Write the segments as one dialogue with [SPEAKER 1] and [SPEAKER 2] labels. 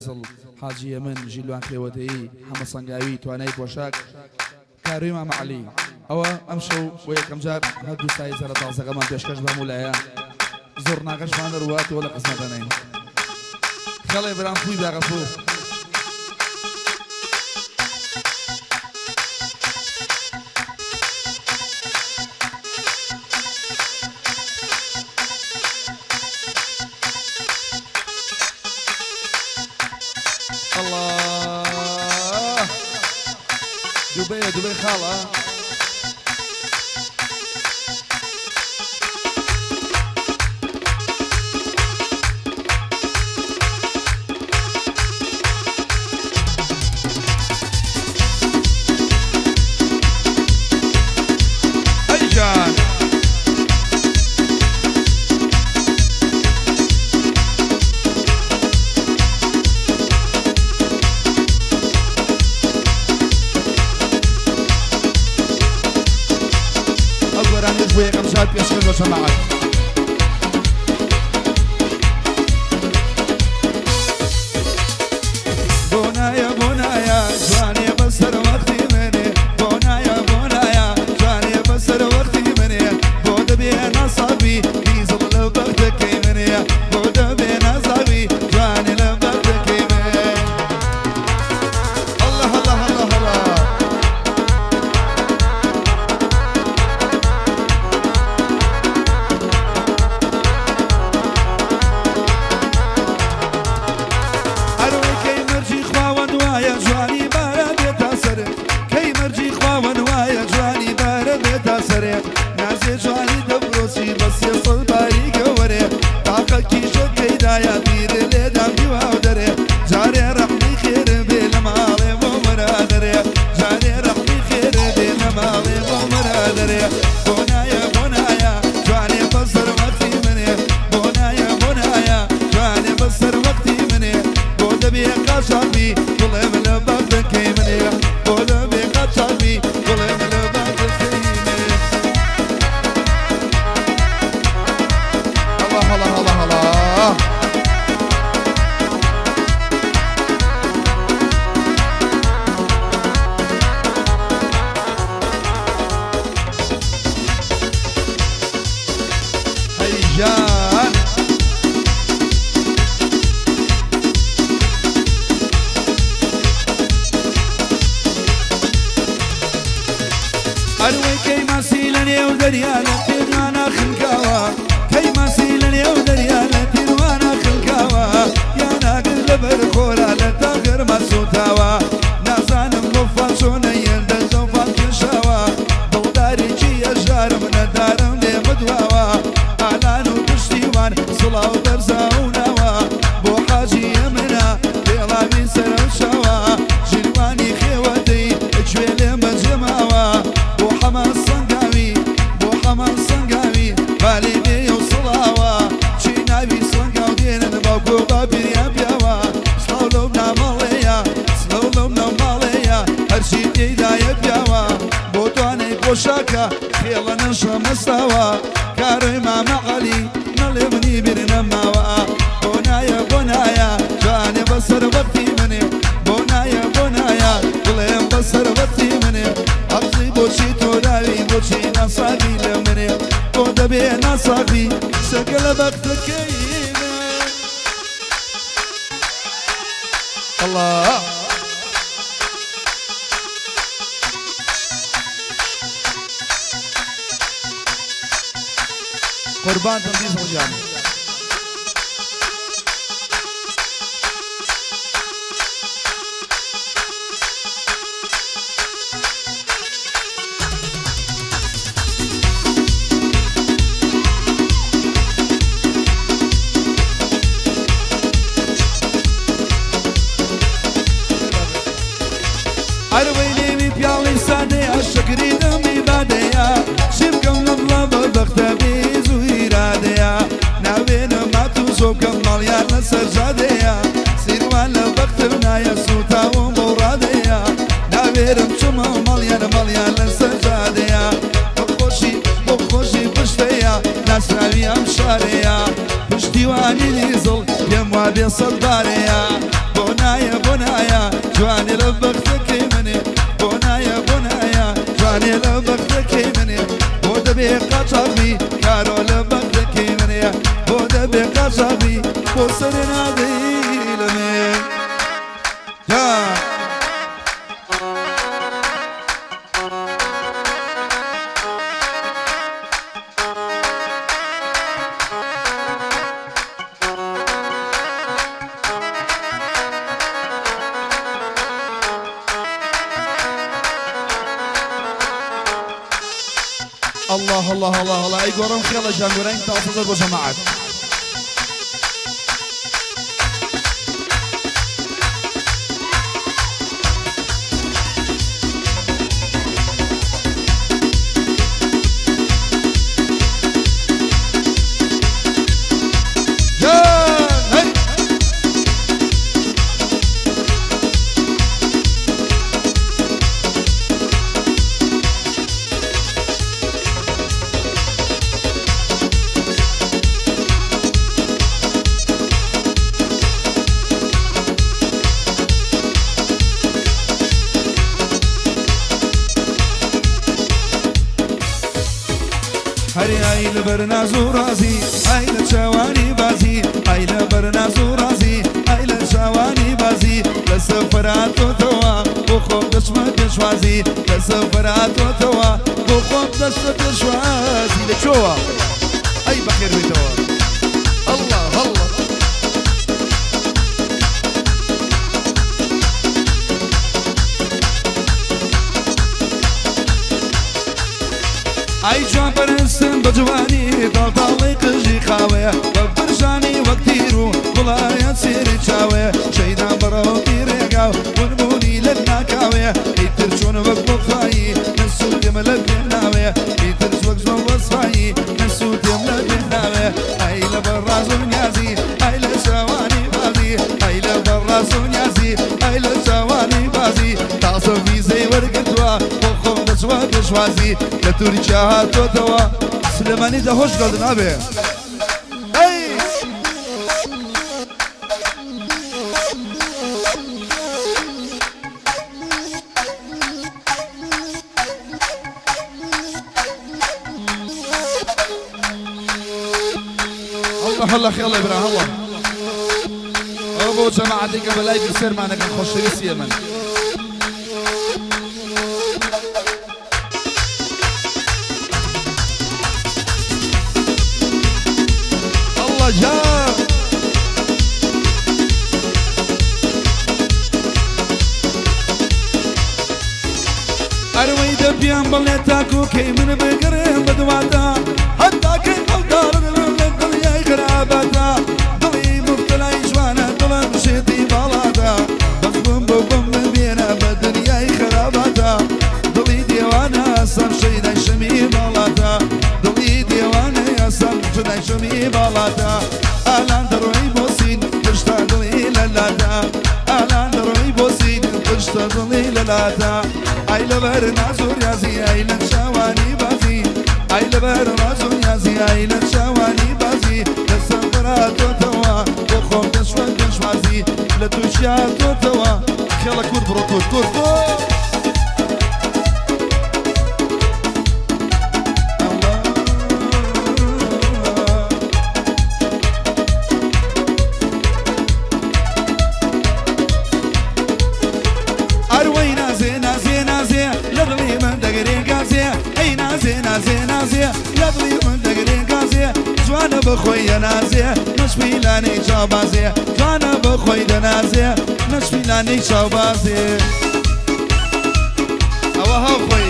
[SPEAKER 1] زڵ، حاجی هێمن، ژیلوان خێوەتەیی، حەمە سەنگاوی، توانای پۆشاک، کاروی مامە عەلی. ئەوە ئەمشەو بۆ یەکەم جار هەردوو سای زەرە تازەکەمان پێشکەش بە هەموو لایە زوڕناکەشمان دەرواتەوە لە خزمەتانین. خێڵێ برام فووی باغە فوو. الله دوبەیە دوبەی خاڵە. ئەی جان. ئەو گۆرانیش بۆ یەکەم جار پێشکەش بە جەماعەت. بۆ نایە بۆ نایە جوانێ بەسەر وەختی منێ بۆ نایە بۆ نایە جوانێ بەسەر وەختی منێ بۆ دەبێ ناساوی دیزڵ لە بەختەکەی منێ بۆ دەبێ نازاوی جوانێ لە بەختەکەی منێ الله الله الله الله ئەرۆی کەی مەرجی خواوەند وایە جوانی بارە بێتە سەر کەی مەرجی خواوەند وایە جوانی بارە بێتە سەرێ نازێ جوانی دەفرۆسی بە 300 باری گەوەرێ تاقە کیژەکەی دایە بیر لێدام دیواو دەرێ جارێ ڕەحمی خێر بێ لە ماڵێ بۆ مەرا دەرێ جارێ ڕەحمی خێر بێ لە ماڵێ بۆ مەرا دەرێ بۆ نایە بۆ نایە جوانێ بەسەر وەختی منێ بۆ نایە بۆ نایە جوانێ بەسەر وەختی منێ بۆ دەبێ قاچاقی بڵێم لە بەختەکەی منێ بۆ دەبێ قاچاقی بڵێم لە بەختەکەی منێ هەڵا هەڵا هەڵا هەڵا. هەی گیان. ئەروەی کەی ماسی لە نێو دەریا لە تێنوانە خنکاوە کەی ماسی لە نێو دەریا لە تێنوانە خنکاوە یان ئاگر لەبەر خۆرا لە تاغرما سوتاوە نازانم وەفا چۆنە یەندە جەوفام کێشاوە دڵدارێکی ئەژارم نەدارم لێ مدواوە ئالان و پشتیوان سڵاو بەرزا و ناوە بۆ حاجی ئەمنە پێڵاوی سەرەو چاوە ژیروانی خێوەتەی کوێ لێم بەجێ ماوە بۆ حەمە سەنگاوی بۆ حەمە سەنگاوی بالی بێ و سڵاوە چی ناوی سەنگاو دێنن باوکۆ باپیریان پیاوە سڵاو لەو نامەڵەیە سڵاو لەو نەماڵەیە هەرچی تێیدایە پیاوە بۆ توانای پۆشاکە خێڵە نەشە مەستاوە کارۆی مامە عەلی نەڵێ منی بیر نەماوە بۆ نایە بۆ نایە جوانێ بەسەر وەختی منێ بۆ نایە بۆ نایە بڵێم بەسەر وەختی منێ حەزی بۆچی تۆراوی بۆچی ناساغی لە منێ بۆ دەبێ ناساغی شەکە لە بەختەکەی من الله قوربانتم دیزڵ گیان. ئەروەی لێوی پیاڵی سادەیە شەکری دەمی بادەیە چی بکەم لەم دڵە بەدبەختە بێز و ئیرادەیە ناوێنە مات و زۆکەم ماڵیان لەسەر جادەیە سیروان لە بەختم نایە سووتاوم بەو ڕادەیە ناوێرم چمە ماڵیان ماڵیان لەسەر جادەیە بۆ خۆشی بۆ خۆشی پشتەیە ناسراوی ئەم شارەیە پشتیوانی دیزڵ پێم وابێ سەد بارەیە بۆ. جوانێ لە بەختەکەی منێ بۆ نایە بۆ نایە جوانێ لە بەختەکەی منێ بۆ دەبێ قاچاغی کارۆ لە بەختەکەی منێ بۆ دەبێ قاچاغی بۆ سەرێ نادەی لەمێ جا.
[SPEAKER 2] الله الله الله الله ئەی گۆڕم خێڵە جان گۆرانی تازە زۆر بۆ جەماعەت.
[SPEAKER 1] هەری ئای لەبەر ناز و ڕازی ئای لە چاوانی بازی ئای لەبەر ناز و ڕازی ئای لە چاوانی بازی لە سەفەراتۆتەوە بۆ خۆم دەچمە پێشوازی لە سەفەراتۆتەوە بۆ خۆم دەچمە پێشوازی.
[SPEAKER 2] لە کوێوە؟ ئەی بەخێر بێیتەوە. الله الله.
[SPEAKER 1] ئای جوان پەرستم بە جوانی تاڵتاڵی قژی خاوێ بە برژانی وەک تیر و گوڵایە سێری چاوێ شەیدان بەڕەوتی ڕێگا و ونبوونی لە ناکاوێ ئیتر چۆن وەک وەفایی نەسووتێم لە پێناوێ ئیتر وەک زۆر وەسفایی نەسووتێم لە پێناوێ ئای لە بەڕاز و نیازی ئای لە چاوانی بازی ئای لە بەڕاز و نیازی ئای لە چاوانی بازی تازە ڤیزەی وەرگرتووە بۆ خۆم دەچمە پێشوازی لە تورکیا هاتۆتەوە.
[SPEAKER 2] سلێمانی دە هۆش گەڵدن ئابێ ئەی. هەڵا هەڵا خێڵێ برا هەڵا ئەوە بۆ جەماعەتێکە بە لایڤی سەرمانەکەن خۆشەویستی ئێمەن.
[SPEAKER 1] الله جان ئەروەی دە پیان بڵێ تاکو کەی من بگەڕێم بەدواتا هەتا کەی ئەو داڕ دڵم لە دڵیای خراپەتا دڵی مبتەلای جوانە دڵم شێتی باڵاتا بەس بم بۆ بم ببێنە بە دنیای خراپەتا دڵی دێوانە سەم شەیدای شەمی باڵاتا دڵی دێوانە سەم شەیدای شەمی باڵاتا ئالان دەڕۆی بۆ سین پشتە دڵی لەلاتا ئالان دەڕۆی بۆ سین پشتە دڵی لەلاتا ئای لەبەر ناز و ریازی ئای لە چاوانی بازی ئای لەبەر ڕاز و نیازی ئای لە چاوانی بازی لە سەفەراتۆتەوە بۆ خۆم دەچمە پێشوازی لە تورکیا تۆتەوە.
[SPEAKER 2] خێڵە کورد بڕۆ کورد کورد کورد.
[SPEAKER 1] ئەروەی نازێ نازێ نازێ لە دڵی من دەگرێ گازێ ئەی نازێ نازێ نازێ لە دڵی من دەگرێ گازێ جوانە بە خۆی دەنازێ نەشپیلانەی چاوبازێ جوانە بە خۆی دەنازێ نەشپیلانەی چاوبازێ.
[SPEAKER 2] ئەوە هاو خۆی.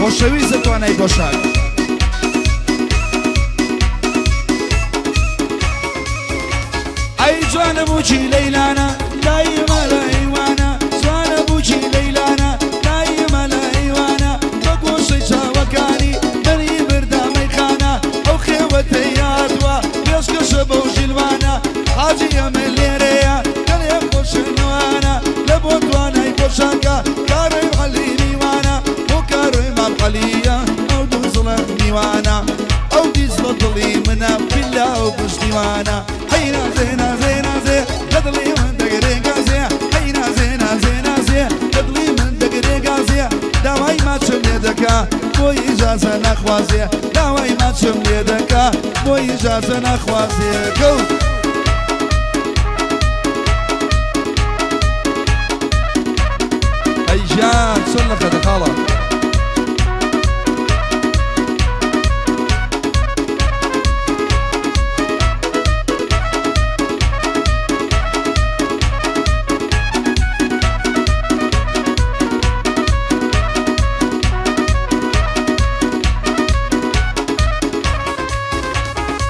[SPEAKER 2] خۆشەویستە توانای پۆشاک.
[SPEAKER 1] ئەی جوانە بووکی لەیلانە لای مەلا ئەیوانە جوانە بووکی لەیلانە لای مەلا ئەیوانە بە گۆشەی چاوەکانی بەری بردە مەیخانە ئەو خێوەتەی هاتووە پێشکەشە بەو ژیلوانە حاجی ئەمە لێرەیە. میوانە. هەی نازێ نازێ نازێ لە دڵی من دەگرێ گازێ، هەی نازێ نازێ نازێ لە دڵی من دەگرێ گازێ. داوای ماچم لێ دەکا بۆ ئیجازە ناخوازێ، داوای ماچم لێ دەکا بۆ ئیجازە ناخوازێ. گەو
[SPEAKER 2] ئەی ژیان چۆن لە خەتە خاڵە.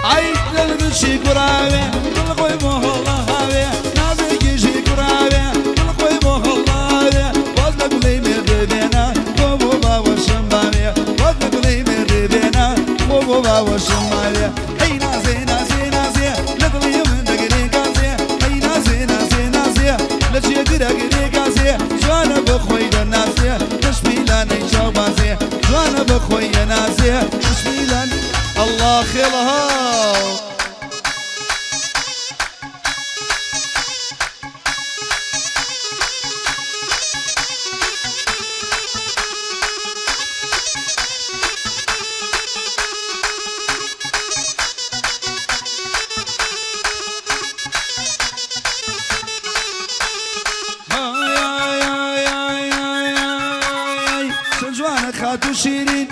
[SPEAKER 1] ئای دڵگشی کوڕاوێ دڵ خۆی بۆ هەڵاوێ، نازێکیشی کوڕاوێ دڵ خۆی بۆ هەڵاوێ. واز لە گوڵی مێردێ بێنە بۆ بۆ باوەشم باوێ، واز لە گوڵی مێردێ بێنە بۆ بۆ باوەشم باوێ. هەی نازێ نازێ نازێ لە دڵی من دەگرێ گازێ، هەی نازێ نازێ نازێ لە جێگرە گرێ گازێ. جوانە بە خۆی دەنازێ دەشمیلانەی چاوبازێ، جوانە بە خۆی ئەنازێ دەشمیلان.
[SPEAKER 2] الله خێڵەها.
[SPEAKER 1] چەند جوانە خاتوو شیرین،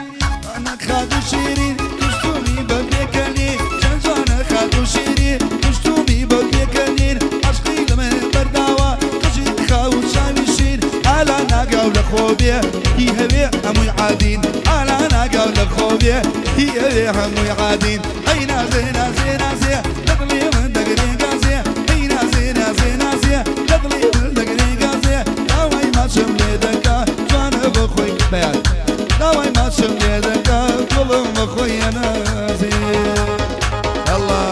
[SPEAKER 1] ئەنە خاتوو شیرین کوشتومی بە پێکەنی. چەند جوانە خاتوو شیرین کوشتومی بە پێکەنین. عەشقی لە من بەرداوە قژی خاو و چاوی شین. ئالا ناگاو لە خۆ بێ هی هەوێ هەمووی عادین، ئالا ناگاو لە خۆ بێ هی ئەوێ هەمووی عادین. هەی نازێ نازێ نازێ لە دڵی من دەگرێ گازێ، هەی نازێ نازێ نازێ لە دڵی من دەگرێ گازێ. داوای ماچم لێ دەکا جوانە بە خۆی بەیان، داوای ماچم لێ دەکا گوڵم بە خۆی ئەنازێ.
[SPEAKER 2] الله.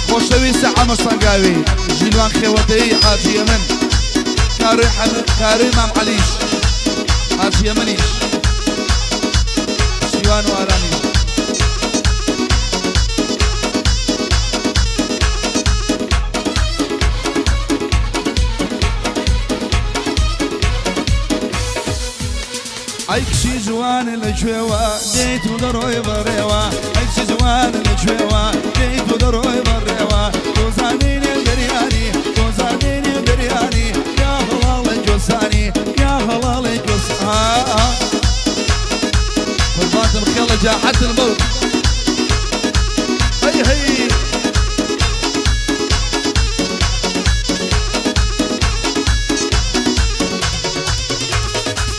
[SPEAKER 2] خۆشەویستە عەمە سەنگاوی ژیلوان خێوەتەی حاجی یەمن، کاروی کاروی مام عەلیش حاجی یەمنیش شیوان و ئارامیش.
[SPEAKER 1] ئەی کچی جوان لەکوێوە دێیت و دەڕۆی بەڕێوە، ئەی کچی جوان لەکوێوە دێیت و دەڕۆی بەڕێوە. تۆزانەی نێو دەریانی، تۆزانەی نێو دەریانی، یا هەڵاڵی گۆسانی، یا هەڵاڵی گۆسان.
[SPEAKER 2] قربانتم خێڵە جاحەت الموت. هەی هەی.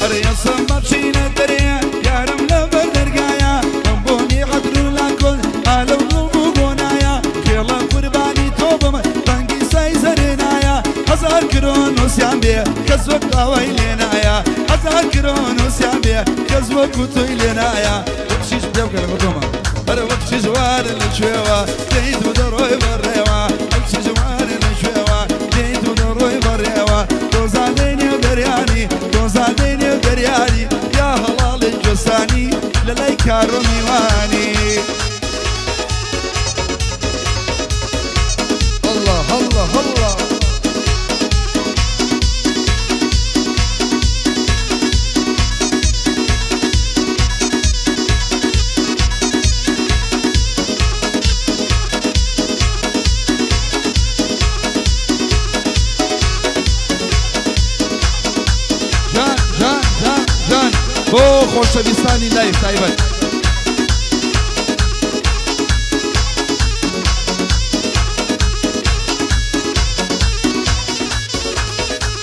[SPEAKER 1] ئەرێسم بەچینە دەرێ یارم لەبەر دەرگایە، ئەم بۆنی عەتر و لاکۆن ئالەو دڵ بوو گۆنایە. خێڵە قوربانی تۆ بم ڕەنگی سای زەرێنایە، هەزار کرۆنووسیان بێ کەس وەک ئاوای لێنایە، هەزار کرۆنووسیان بێ کەس وەکو تۆی لێنایە.
[SPEAKER 2] وەک پێ بکەنە بۆ تۆمە.
[SPEAKER 1] ئەرە وەک چی جوانە لەکوێوە دێیت و دەڕۆی بەڕێوە، وەک چی جوانە لەکوێوە دێیت و دەڕۆی بەڕێوە. تۆزانەی نێو دەریانی، تۆزانەی نێو دەریانی، یا هەڵاڵی گۆسانی لە لای کارۆ میوانی.
[SPEAKER 2] الله الله الله. جان جان جان جان بۆ خۆشەویستانی live تایبەت.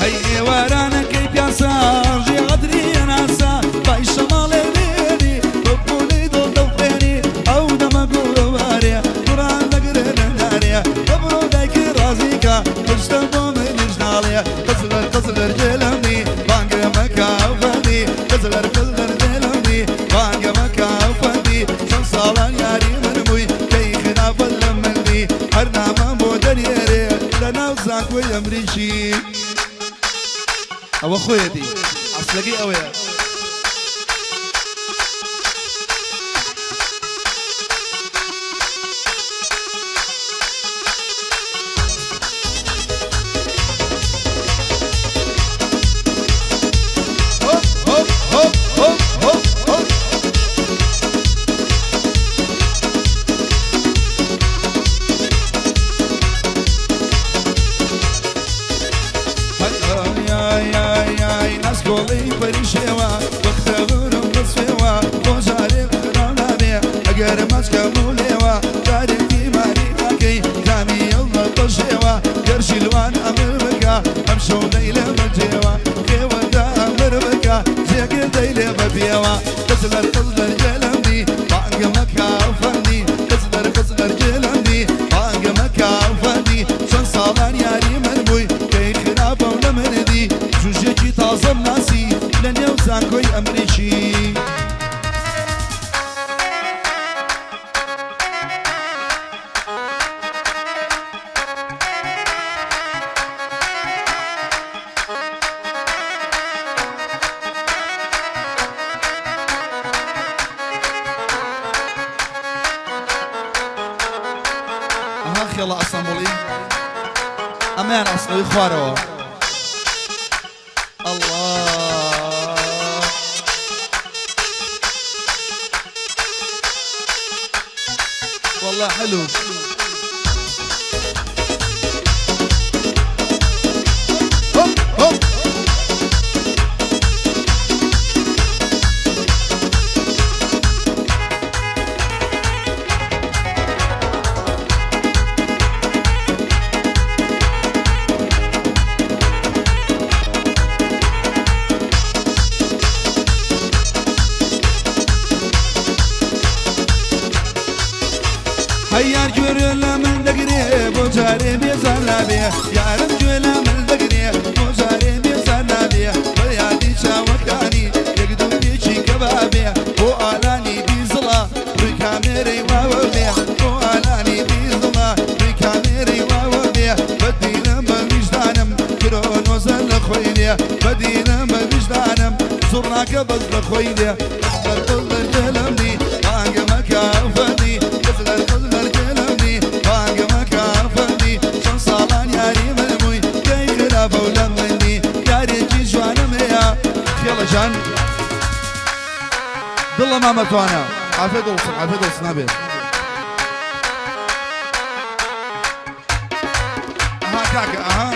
[SPEAKER 1] هەی ئێوارانەکەی پیاسە ڕژی عەتری ئەناسە، بای شەماڵێ لێنی بە پولی دڵ دڵخوێنی. ئەو دەمە گوڵەوارێ گوڕان دەگرێ لەنارێ، بەبڕۆ دایکی ڕازیکە پشتە بۆ منیش ناڵێ. قزلەر قزلەر گێلەمنی بانگە مەکە ئەو غەنی، قزلەر قزلەر گێلەمنی بانگە مەکە. زانکۆی ئەمریکی.
[SPEAKER 2] ئەوە خۆیەتی ئەسلەکەی ئەوەیە. هۆپ هۆپ هۆپ هۆپ هۆپ هۆپ.
[SPEAKER 1] ئای ناسکۆڵی پەریشێوە وەختەورم بەسێوە بۆ جارێ خراو نابێ ئەگەر ماچکەم و لێوە جارێک بیماری ناکەی جامی ئەو بەشێوە گەر شیلوان ئەمر بکە ئەم شەو دەیلێ بەجێوە خێوەتە ئەمر بکە جێگر دەیلێ بەپێوە قزلەر قزلەر گێلم دی بانگە مەکە فەندی قزلەر قزلەر گێلم دی بانگە مەکە فەندی چەند ساڵان یاری من بووی کەی خراپە و نەمردی جوژێکی تازەم ناسی لە نێو زانکۆی ئەمریکی.
[SPEAKER 2] ئەها خێڵە ئەستەمبوڵی ئەمەیان ئەسڵەوەی خوارەوە ئەڵڵا والله حلو.
[SPEAKER 1] هۆپ هۆپ. هەیار گوێ لە من دەگرێ بۆ جارێ بێزار نابێ یارم گوێ لە من دەگرێ بۆ جارێ بێزار نابێ بە یادی چاوەکانی یەک دوو پێکی کەبابێ بۆ ئالانی دیزڵە ڕووی کامێرەی واوە بێ بۆ ئالانی دیزڵە ڕووی کامێرەی واوە بێ بەدینم بە ویژدانم کرۆنۆزە لە خۆی دێ بەدینم بە ویژدانم زوڕناکە بەس لە خۆی دێ قزلەر قزلەر گێلم دی بانگە مەکە فەندی قزلەر قزلەر گێلم دی بانگە مەکە فەندی چەند ساڵان یاری من بووی کەی خراپە و لە منی یارێکی جوانم هەیە.
[SPEAKER 2] خێڵە جان دڵە مامەتوانە عافێت دڵسن عافێت دڵسن نابێت. ئەها کاکە ئەها.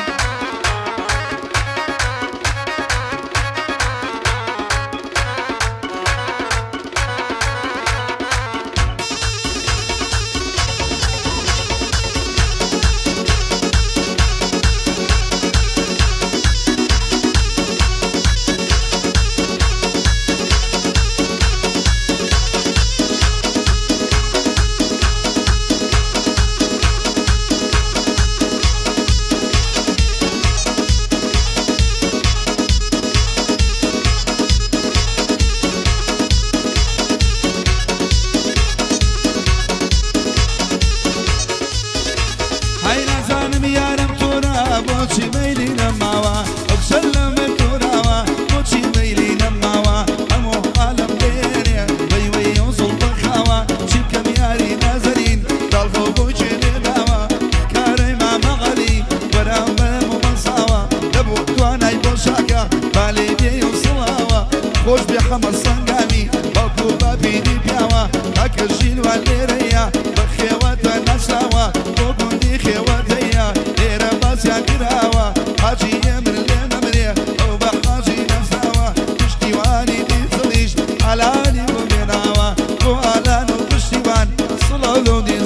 [SPEAKER 1] هەی نازانم یارم تۆرا بۆچی مەیلی نەماوە ئەو لە من تۆراوە بۆچی مەیلی نەماوە هەموو عالەم لێرێ وەی وەی ئەو زوڵفە خاوە چی بکەم یاری نازەرین داڵغە و بۆچێ لێداوە کارەی مامە عەلی بەرامبەرم و بەساوە دەبوو توانای بۆ شاکە بالێ بێ و سڵاوە خۆش بێ حەمە سەنگامی بەڵکو باپیری پیاوە کاکە ژیلوان لێرەیە بە خێوەتە ناساوە بۆ گوندی خێوەتەیە لێرە باسیان کراوە حاجی ئێمر لێ نەمرێ ئەو بە حاجی ناساوە پشتیوانی دیزڵیش ئالانی بۆ بێناوە بۆ ئالان و پشتیوان سڵاو لەو.